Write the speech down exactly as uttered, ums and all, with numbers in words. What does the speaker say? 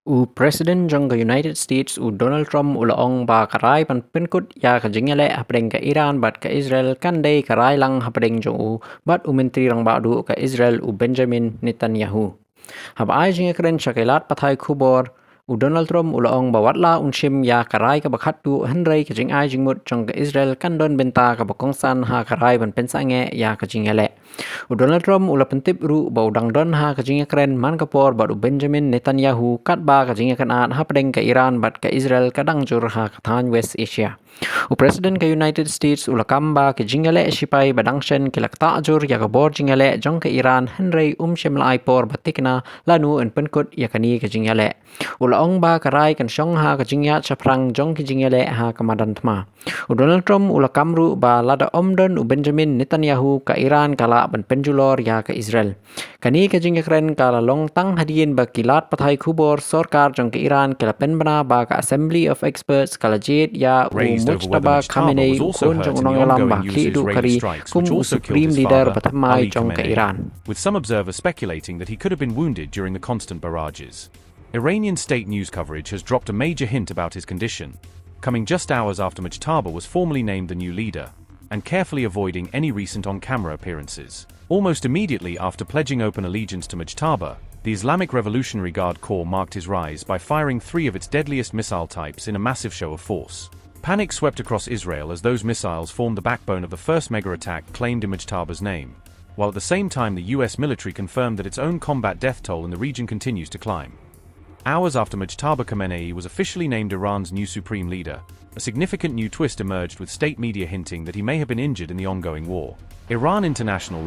U President jong ka United States u Donald Trump u la ong ba ka rai ban pynkut ïa ka jingïaleh hapdeng ka Iran bad ka Israel kan dei ka rai lang hapdeng jong u bad u Myntri Rangbah duh ka Israel u Benjamin Netanyahu. Haba ai jingïakren sha ki lad pathai khubor, u Donald Trump u la ong ba wat la un shim ïa ka rai kaba khatduh, hynrei ka jingai jingmut jong ka Israel kan don bynta kaba kongsan ha ka rai ban pynsangeh ïa ka jingïaleh. U Donald Trump u la pyntip ruh ba u dang don ha ka jingïakren man ka por bad u Benjamin Netanyahu katba ka jingïakynad hapdeng ka Iran bad ka Israel ka dang jur ha ka thaiñ West Asia. U President ka United States u la kam ba ka jingïaleh shipai ba dang shen ki la ktah jur ïa ka bor jingïaleh jong ka Iran, hynrei um shym la ai por ba tikna lano yn pynkut ïa kane ka jingïaleh. U la ong ba ka rai kan shong ha ka jingïaid shaphrang jong ka jingïaleh ha ka madan thma. U Donald Trump u la kam ruh ba lada ym don u Benjamin Netanyahu, ka Iran ka lah ban pynjulor ïa ka Israel. Kane ka jingïakren ka la long tang hadien ba ki lad pathai khubor sorkar jong ka Iran ki la pynbna ba ka Assembly of Experts ka la jied ïa u Mojtaba Khamenei, u khun jong u nongïalam ba khlieh duh kari, kum u Supreme Leader ba thymmai jong ka Iran. With some observers speculating that he could have been wounded during the constant barrages. Iranian state news coverage has dropped a major hint about his condition, coming just hours after Mojtaba was formally named the new leader, and carefully avoiding any recent on-camera appearances. Almost immediately after pledging open allegiance to Mojtaba, the Islamic Revolutionary Guard Corps marked his rise by firing three of its deadliest missile types in a massive show of force. Panic swept across Israel as those missiles formed the backbone of the first mega attack claimed in Mojtaba's name, while at the same time the U S military confirmed that its own combat death toll in the region continues to climb. Hours after Mojtaba Khamenei was officially named Iran's new supreme leader, a significant new twist emerged, with state media hinting that he may have been injured in the ongoing war. Iran International